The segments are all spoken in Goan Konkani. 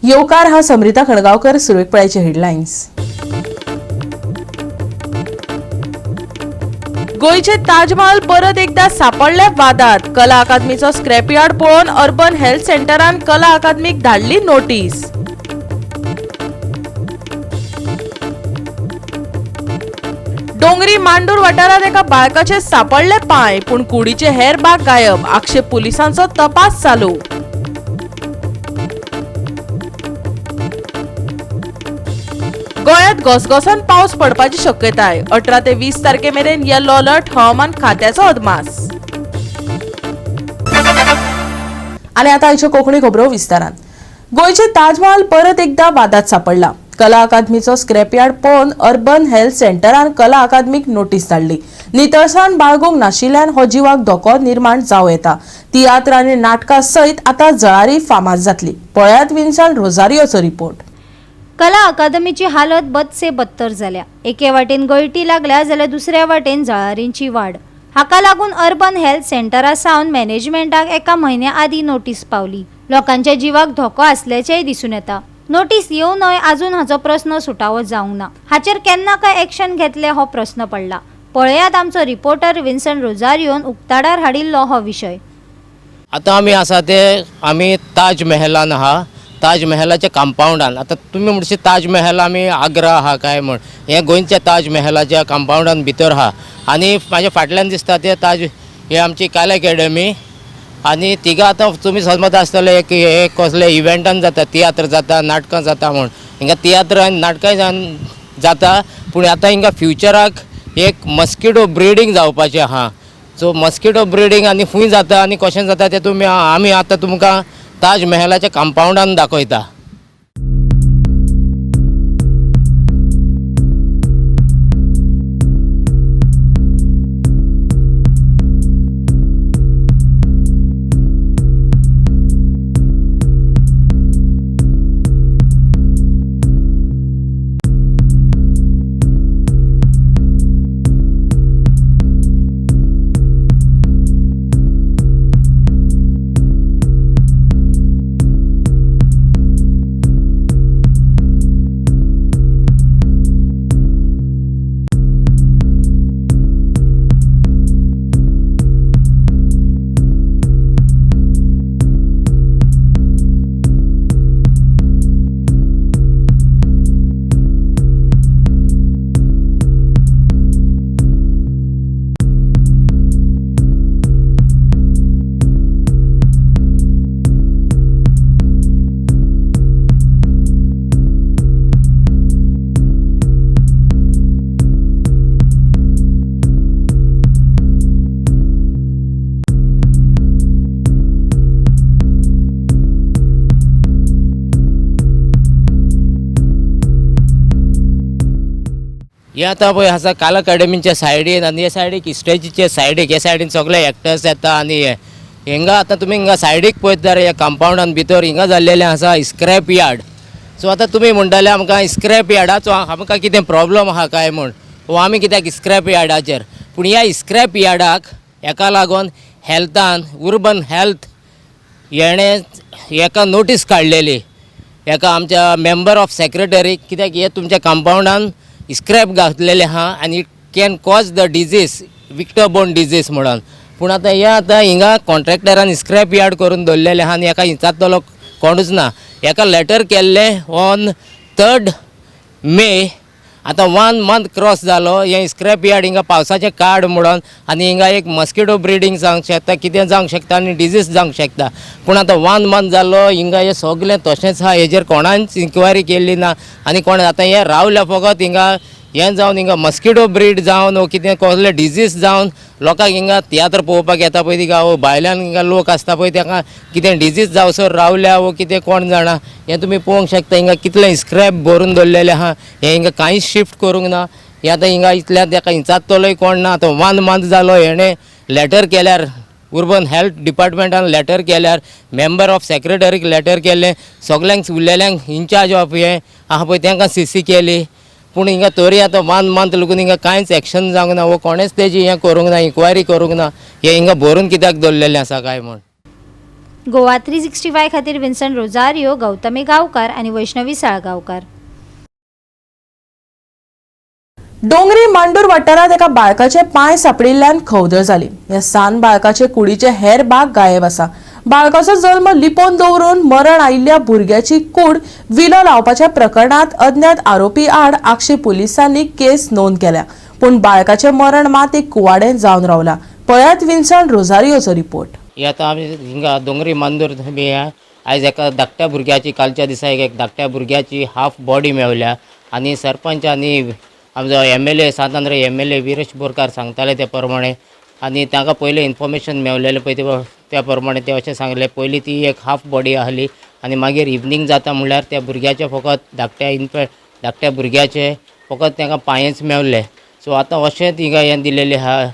येवकार. हांव समरिता खणगांवकर. सुरवेक पळयाचे हेडलायन्स. गोंयचे ताजमहाल परत एकदा सापडले वादात. कला अकादमीचो स्क्रॅपयार्ड पळोवन अर्बन हेल्थ सेंटरान कला अकादमीक धाडली नोटीस. डोंगरी मांडूर वाठारात एका बाळकाचे सापडले पांय, पूण कुडीचे हेर भाग गायब. आक्षेप पुलिसांचो तपास चालू. गोंयांत घसघसान पावस पडपाची शक्यताय. 18 ते 20 तारखे मेरेन येलो अलर्ट, हवामान खात्याचो अदमास. आनी आतां आयच्यो कोंकणी खबरो विस्तारान. गोंयचे ताजमहाल परत एकदा वादात सापडला. कला अकादमीचो स्क्रॅपयार्ड पळोवन अर्बन हेल्थ सेंटरान कला अकादमीक नोटीस धाडली. नितळसाण बाळगूंक नाशिल्ल्यान हो जिवाक धोको निर्माण जावं येता. तियात्र आनी नाटकां सयत आतां जळारी फामाद जातली. पळयात विन्सन रोजारियोचो रिपोर्ट. कला अकादमीची हालत बद से बदतर जाल्या. एके वाटेन गळटी लागल्या जाल्यार दुसऱ्या वाटेन जळारींची वाड. हाका लागून अर्बन हेल्थ सेंटरा सावन मॅनेजमेंटाक एका म्हयन्या आदीं नोटीस पावली. लोकांच्या जिवाक धोको आसल्याचेंय दिसून येता. नोटीस येवनय आजून हाचो प्रस्न सुटावो जावंक ना. हाचेर केन्ना काय एक्शन घेतले हो प्रस्न पडला. पळयात आमचो रिपोर्टर विन्सन रोजारियोन उक्ताडार हाडिल्लो हो विशय. आतां आमी आसा ते आमी ताज महलान आहा, ताज महलाच्या कंपाउंडान. आतां तुमी म्हणशी ताज महल आमी आग्रा आहा काय म्हण, हें गोंयच्या ताज महलाच्या कंपाउंडान भितर आहा. आनी म्हाज्या फाटल्यान दिसता ते ताज, हे आमची कला अकॅडमी. आनी तिगा आतां तुमी समजता आसतले एक हे कसले इव्हेंटान जाता, तियात्र जाता, नाटकां जाता म्हण. हिंगा तियात्र आनी नाटकांय जाता, पूण आतां हिंगा फ्युचराक एक मस्किटो ब्रिडींग जावपाचें आहा. सो मस्किटो ब्रिडींग आनी खूंय जाता आनी कशें जाता तें तुमी आमी आतां तुमकां ताज महलाच्या कंपाउंडान दाखयता. हे आतां पळय आसा कला अकादमीच्या सायडीन आनी हे सायडीक स्टेजीच्या सायडीक, हे सायडीन सगळे एक्टर्स येता. आनी हे हिंगा आतां तुमी हिंगा सायडीक पळयत जाल्यार ह्या कंपाउंडान भितर हिंगा जाल्लेलें आसा स्क्रॅप यार्ड. सो आतां तुमी म्हणटाले आमकां स्क्रॅप यार्डाचो आमकां कितें प्रॉब्लम आहा काय म्हण, वो आमी कित्याक स्क्रॅप यार्डाचेर. पूण ह्या स्क्रॅप यार्डाक हेका लागून हेल्थान उर्बन हेल्थ हेणें हेका नोटीस काडलेली हेका आमच्या मेंबर ऑफ सेक्रेटरी, कित्याक हे तुमच्या कंपाउंडान स्क्रॅप घातलेले आहा आनी it can cause the disease, vector borne disease म्हणून. पूण आतां हे आतां हिंगा कॉन्ट्रॅक्टरान स्क्रॅप यार्ड करून दवरलेलें आहा आनी हेका विचारतलो कोणूच ना. हेका लेटर केल्लें ऑन 3 मे, आतां 1 मंथ क्रॉस जालो. हें स्क्रॅप यार्ड हिंगा पावसाचें कार्ड म्हणून आनी हिंगा एक मस्किटो ब्रिडींग जावंक शकता, कितें जावंक शकता आनी डिजीज जावंक शकता. पूण आतां 1 मंथ जालो हिंगा हें सगलें तशेंच आहा, हेजेर कोणाच इन्क्वायरी केल्ली ना. आनी कोण आतां हें रावल्या फकत हिंगा हें जावन हिंगा मस्किटो ब्रीड जावन वो कितें कसलें डिजीज जावन लोकांक हिंगा तियात्र पळोवपाक येता पळय तिका, वो भायल्यान हिंगा लोक आसता पळय तांकां कितें डिजीज जावसर रावल्या वो कितें कोण जाणा. हें तुमी पळोवंक शकता हिंगा कितलें स्क्रॅप भरून दवरलेलें आहा, हें हिंगा कांयच शिफ्ट करूंक ना. हें आतां हिंगा इतल्यान ताका विचारतलोय कोण ना. आतां 1 मंथ जालो हेणें लेटर केल्यार, उर्बन हेल्थ डिपार्टमेंटान लेटर केल्यार, मेंबर ऑफ सेक्रेटरीक लेटर केल्लें, सगल्यांक उरलेल्यांक इनचार्ज ऑफ हें आहा पळय तांकां सीसी केली. पूण हिंगा तरी आतां 1 मंथ लागून हिंगा कांयच एक्शन जावंक ना, वो कोणेच तेजी हें करूंक ना, इन्क्वायरी करूंक ना. हें हिंगा भरून कित्याक दवरलेलें आसा काय म्हण. गोवा 365 खातीर विन्सन रोजारियो, गौतमी गांवकार आनी वैष्णवी साळगांवकार. डोंगरी मांडूर वाठारांत एका बाळकाचे पांय सापडिल्ल्यान खवदळ जाली. ह्या सान बाळकाचे कुडीचे हेर भाग गायब आसा. बाळकाचो जल्म लिपोवन दवरून मरण आयिल्ल्या भुरग्याची कूड विलो लावपाच्या प्रकरणात अज्ञात आरोपी आड आगशी पुलिसांनी केस नोंद केल्या, पूण बाळकाचें मरण मात एक कुवाडें जावन रावला. पळयात विन्सन रोजारियोचो रिपोर्ट. हे आतां आमी हिंगा दोंगरी मांदूर बी आयज एका धाकट्या भुरग्याची, कालच्या दिसा एक धाकट्या भुरग्याची हाफ बॉडी मेवल्या आनी सरपंच आनी आमचो MLA Sant Andre MLA Viresh Borkar सांगताले ते प्रमाणे आनी तांकां पयलीं इन्फॉर्मेशन मेवलेलें पळय ते त्या प्रमाणे ते अशें सांगलें, पयलीं ती एक हाफ बॉडी आहली आनी मागीर इवनींग जाता म्हणल्यार त्या भुरग्याचे फकत धाकट्या इनफे धाकट्या भुरग्याचे फकत तांकां पांयच मेवले. सो आतां अशें थिंगा हें दिलेलें आहा,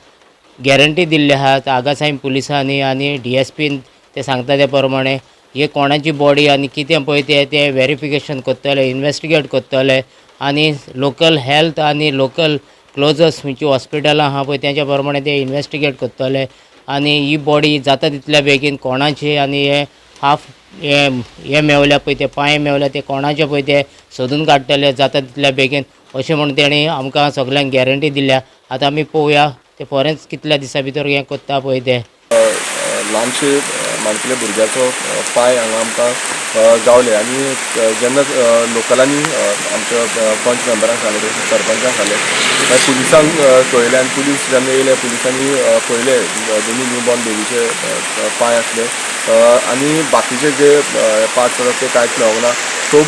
गॅरंटी दिल्ली आहा आगासाहेब पुलिसांनी आनी DSPन. ते सांगता ते प्रमाणे हे कोणाची बॉडी आनी कितें पळय ते ते वेरिफिकेशन करतले, इनवेस्टिगेट करतले आनी लोकल हेल्थ आनी लोकल क्लोजस खंयची हॉस्पिटलां आहा पळय तेच्या प्रमाणे ते इनवेस्टिगेट करतले आनी ही बॉडी जाता तितल्या बेगीन कोणाची आनी हे हाफ हे हे मेवल्या पळय ते पांय मेवल्या ते कोणाचे पळय ते सोदून काडटले जाता तितल्या बेगीन अशें म्हूण तेणी आमकां सगल्यांक गॅरंटी दिल्या. आतां आमी पळोवया ते फॉरेन्स कितल्या दिसां भितर हें करता पळय ते. ल्हानशे माणकुल्या भुरग्याचो पांय हांगा आमकां गावले आनी जेन्ना लोकलांनी आमच्या पंच मेंबरांक सांगलें, सरपंचांक सांगलें, मागीर पुलिसांक कळयलें आनी पुलीस जेन्ना येयले पुलिसांनी पळयले दोनूय न्यू बॉर्न बेबीचे पांय आसले आनी बाकीचे जे पार्ट्स आसात ते कांयच मेळोंक ना. सो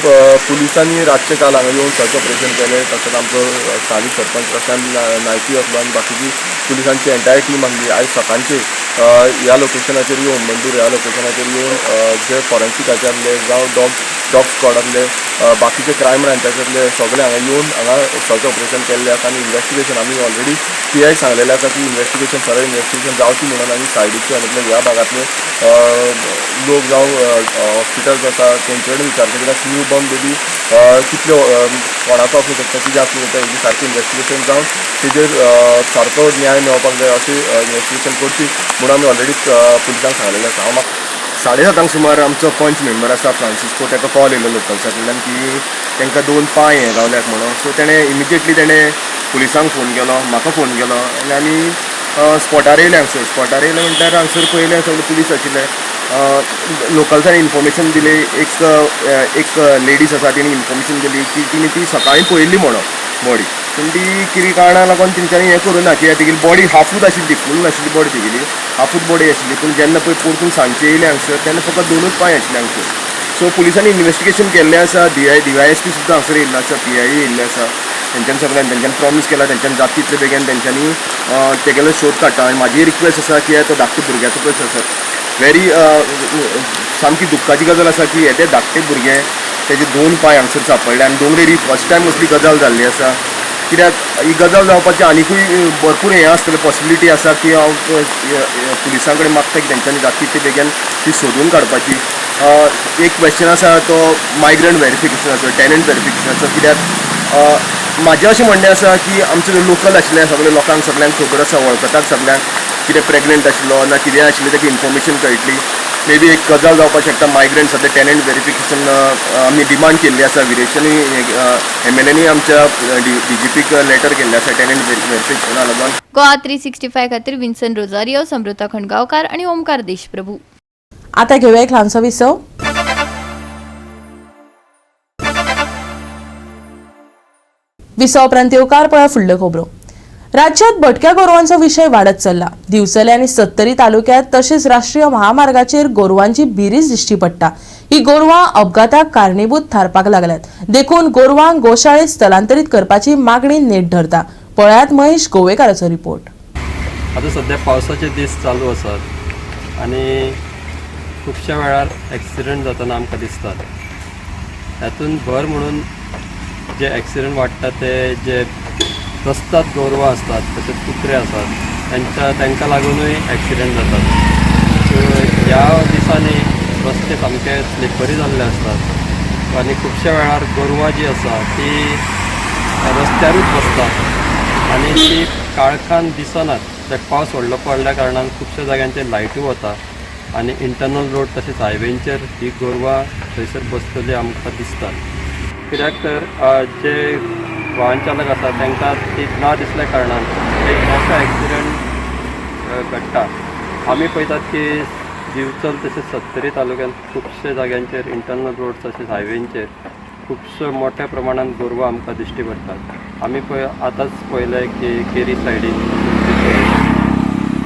पुलिसांनी रातचे काल हांगा येवन सर्च ऑपरेशन केलें. तशेंच आमचो स्थानीक सरपंच प्रशांत नायकी आसलो आनी बाकीची पुलिसांची एंटायर टीम आसली. आयज सकाळची ह्या लोकेशनाचेर येवन, मंदूर ह्या लोकेशनाचेर येवन जे फॉरेन्सिकाचे आसले जावं डॉग स्क्वॉड आसले, बाकीचे क्रायम ब्रांचाचे आसले, सगळे हांगा येवन हांगा सर्च ऑपरेशन केल्लें आसा आनी इन्वेस्टिगेशन आमी ऑलरेडी PI सांगलेलें आसा की इन्वेस्टिगेशन सरळ इन्वेस्टिगेशन जावची म्हणून आनी सायडीचे मतलब ह्या भागांतले लोक जावं हॉस्पिटल्स आसा तेंचे कडेन विचारचें, कित्याक न्यू बॉर्न बेबी कितल्यो कोणाचो आसूं शकता, कितें आसूं शकता, हेजी सारकी इन्वेस्टिगेशन जावन तेजेर सारको न्याय मेळपाक जाय अशें इन्वेस्टिगेशन करची म्हणून आमी ऑलरेडी पुलिसांक सांगलेलें आसा. हांव म्हाका 7:30 सुमार आमचो पंच मेंबर आसा फ्रांसिस्को, ताका कॉल येयलो लोकल्सा कडल्यान की तांकां 2 पांय हे गावल्यात म्हणून. सो तेणें इमिजिएटली तेणें पुलिसांक फोन केलो, म्हाका फोन केलो आनी आमी स्पॉटार येयले. हांगसर स्पॉटार येयले म्हणल्यार हांगसर पयलें सगळे पुलीस आशिल्ले. लोकल्सान इन्फॉर्मेशन दिली, एक एक लेडीज आसा तिणें इन्फॉर्मेशन दिली की तिणें ती सकाळीं पळयल्ली म्हणून बॉडी, पूण ती कितें कारणां लागून तेंच्यांनी हें करूं ना कित्याक तेगेली बॉडी हाफूच आशिल्ली, फूल नाशिल्ली बॉडी, तेगेली हाफूच बॉडी आशिल्ली. पूण जेन्ना पळय परतून सांजचे येयले हांगसर तेन्ना फकत 2 पांय आशिल्ले हांगसर. सो पुलिसांनी इन्वेस्टिगेशन केल्लें आसा. DYSP सुद्दां हांगसर येयल्लो आसा, PI येयल्ले आसा. तेंच्यांनी सगळ्यांनी तेंच्यांनी प्रॉमीस केला, तेंच्यांनी जाता तितले बेगीन तेंच्यांनी तेगेलो शोध काडटा. आनी म्हाजी रिक्वेस्ट आसा की तो धाकटे भुरग्याचो पळय आसा, व्हेरी सामकी दुख्खाची गजाल आसा की हे ते धाकटे भुरगे तेजे 2 पांय हांगसर सापडले आनी दोंगरेर फर्स्ट टायम असली गजाल जाल्ली आसा. कित्याक ही गजाल जावपाची आनिकूय भरपूर हें आसतलें, पॉसिबिलिटी आसा की हांव पुलिसां कडेन मागता की तेंच्यांनी जाता तितले बेगीन ती सोदून काडपाची. एक क्वेश्चन आसा तो मायग्रंट वेरिफिकेशनाचो, टेनंट वेरिफिकेशनाचो. कित्याक म्हाजें अशें म्हणणें आसा की आमचे लोकल आशिल्ले सगळे लोकांक सगळ्यांक खबर आसा, वळखतात सगळ्यांक, कितें प्रेग्नंट आशिल्लो ना कितें आशिल्लें ताका इन्फॉर्मेशन कळटली. मे बी एक गजाल जावपाक शकता. मायग्रंट सद्या टेनंट वेरिफिकेशन आमी डिमांड केल्ली आसा. विरेशांनी MLAनी आमच्या DGPक लेटर केल्लें आसा टेनंट वेरिफिकेशना लागून. गोवा 365 खातीर विन्सन रोजारियो, समृता खंडगांवकार आनी ओमकार देशप्रभू. आता घेऊया एक ल्हानसो विसव. विसव उपरांत येवकार पळया फुडल्यो खबरो. राज्यात भटक्या गोरवांचो विशय वाडत चल्ला. दिवचले आनी सत्तरी तालुक्यात तशेंच राष्ट्रीय महामार्गाचेर गोरवांची बिरीज दिश्टी पडटा. ही गोरवां अपघाताक कारणीभूत थारपाक लागल्यात, देखून गोरवांक गोशाळेत स्थलांतरीत करपाची मागणी नेट धरता. पळयात महेश गोवेकाराचो रिपोर्ट. आतां सद्या पावसाचे दीस चालू आसात आनी खुबश्या वेळार एक्सिडंट जातना आमकां दिसतात. हातूंत भर म्हणून जे एक्सिडंट वाडटा ते जे रस्तात गोरवां आसतात तशेंच कुत्रे आसात तांकां लागुनूय एक्सिडंट जातात. सो ह्या दिसांनी रस्ते सामके स्लिपरी जाल्ले आसतात आनी खुबश्या वेळार गोरवां जी आसा ती रस्त्यारूच बसतात आनी ती काळखान दिसनात. ते पावस व्हडलो पडल्या कारणान खुबश्या जाग्यांचेर लायटूय वता. आनी इंटरनल रोड तशेंच हायवेंचेर ही गोरवां थंयसर बसतली आमकां दिसतात. कित्याक तर जे वाहन चालक आसा तांकां ती ना दिसल्या कारणान एक मोठो एक्सिडंट घडटा. आमी पळयतात की दिवचल तशेंच सत्तरी तालुक्यांत खुबशे जाग्यांचेर इंटरनल रोड तशेंच हायवेंचेर खुबशे मोठ्या प्रमाणान गोरवां आमकां दिश्टी पडटात. आमी पळय आतांच पळयलें की केरी सायडीन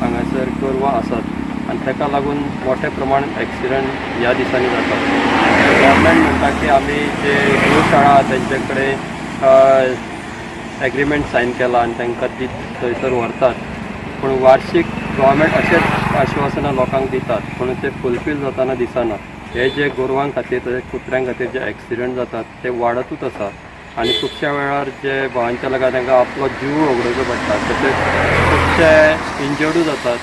हांगासर गोरवां आसात आनी ताका लागून मोठ्या प्रमाणान एक्सिडंट ह्या दिसांनी जातात. गव्हर्मेंट म्हणटा की आमी जे गोशाळा तेंचे कडेन एग्रीमेंट सायन केला आनी तांकां ती थंयसर व्हरतात, पूण वार्षीक गव्हर्मेंट अशेंच आश्वासनां लोकांक दितात पूण ते फुलफील जातना दिसना. हे जे गोरवां खातीर तशेंच कुत्र्यां खातीर जे एक्सिडंट जातात ते वाडतूच आसा आनी खुबश्या वेळार जे वाहन चालक आसा तांकां आपलो जीव वगडोवचो पडटा, तशेंच खुबशे इंजर्डूय जातात.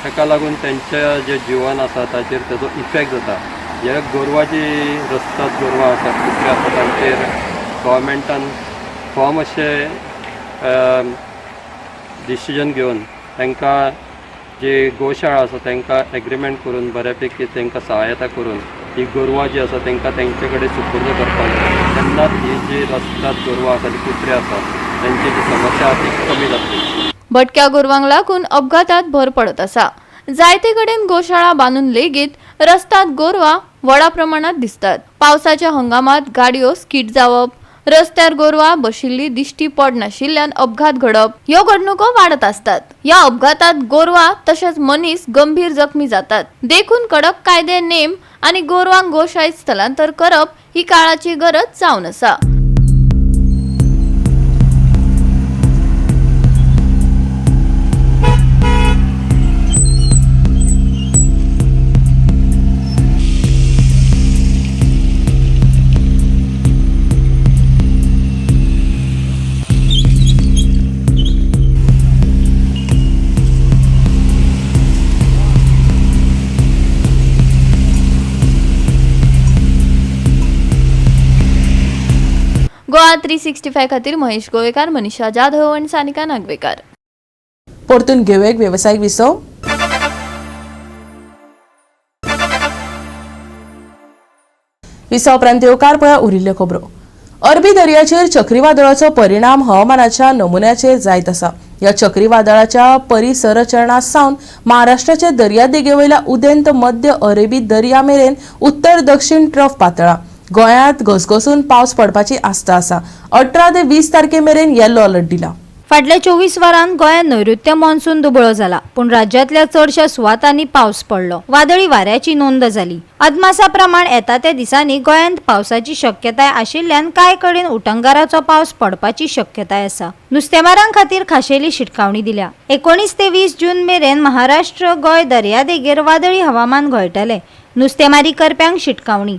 ताका लागून तेंचें जें जिवन आसा ताचेर ताजो इफेक्ट जाता. हे गोरवां जी रस्त्यार गोरवां आसात, कुत्रे आसात, तांचेर गव्हर्मेंटान फर्म अशें डिसिजन घेवन तांकां जे गोशाळा आसा तांकां एग्रीमेंट करून बऱ्यापैकी तांकां सहायता करून ही गोरवां जी आसा तांकां तेंचे कडेन सुपूर्द करपाक जाय. तेन्नाच ही जी रस्त्यार गोरवां आसा आनी कुत्रे आसा तेंची जी समस्या आसा ती कमी जातली. भटक्या गोरवांक लागून अपघातात भर पडत आसा. जायते कडेन गोशाळा बांदून लेगीत रस्त्यात गोरवां व्हडा प्रमाणात दिसतात. पावसाच्या हंगामात गाडयो स्कीट जावप, रस्त्यार गोरवां बशिल्ली दिश्टी पडनाशिल्ल्यान अपघात घडप ह्यो घडणुको वाडत आसतात. ह्या अपघातात गोरवां तशेंच मनीस गंभीर जखमी जातात. देखून कडक कायदे, नेम आनी गोरवांक गोशाळेत स्थलांतर करप ही काळाची गरज जावन आसा. गोवा 365 खातीर महेश गोवेकार, मनीषा जाधव आनी सानिका नागवेकार. परतून घेवया एक वेवसायीक विसव. विसव उपरांत येवकार पळया उरिल्ल्यो खबरो. अरबी दर्याचेर चक्रीवादळाचो परिणाम हवामानाच्या नमुन्याचेर जायत आसा. ह्या चक्रीवादळाच्या परिसरचरणा सावन महाराष्ट्राच्या दर्यादेगेवयल्या उदेंत मध्य अरेबी दर्या मेरेन उत्तर दक्षिण ट्रफ पातळा. गोंयांत घसघसून पावस पडपाची आस्था आसा. 18 ते 20 तारखे मेरेन येलो अलर्ट दिला. फाटल्या 24 वरांत गोंयांत नैऋत्य मॉन्सून दुबळो जाला, पूण राज्यांतल्या चडशा सुवातांनी पावस पडलो. वादळी वाऱ्याची नोंद जाली. अदमासा प्रमाण येता त्या दिसांनी गोंयांत पावसाची शक्यताय आशिल्ल्यान कांय कडेन उटंगाराचो पावस पडपाची शक्यताय आसा. नुस्तेमारां खातीर खाशेली शिटकावणी दिल्या. 19 ते 20 जून मेरेन महाराष्ट्र गोंय दर्यादेगेर वादळी हवामान घोळटलें. नुस्तेमारी करप्यांक शिटकावणी.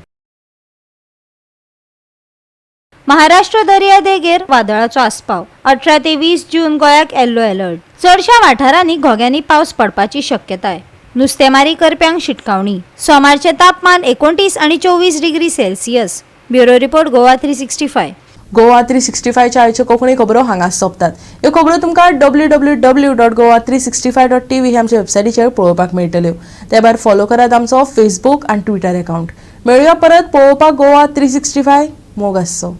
महाराष्ट्र दर्यादेगेर वादळाचो आस्पाव. 18 ते 20 जून गोंयाक येल्लो अलर्ट. चडशा वाठारांनी घोग्यांनी पावस पडपाची शक्यताय. नुस्तेमारी करप्यांक शिटकावणी. सोमारचें तापमान 29 आनी 24 degree Celsius. Bureau report, Goa 365. Goa 365च्या आयच्यो कोंकणी खबरो हांगा सोंपतात. ह्यो खबरो तुमकां www.goa365.tv ह्या आमच्या वेबसायटीचेर पळोवपाक मेळटल्यो. ते भायर फॉलो करात आमचो फेसबूक आनी ट्विटर अकावंट. मेळुया परत पळोवपाक गोवा 365. मोग आसचो.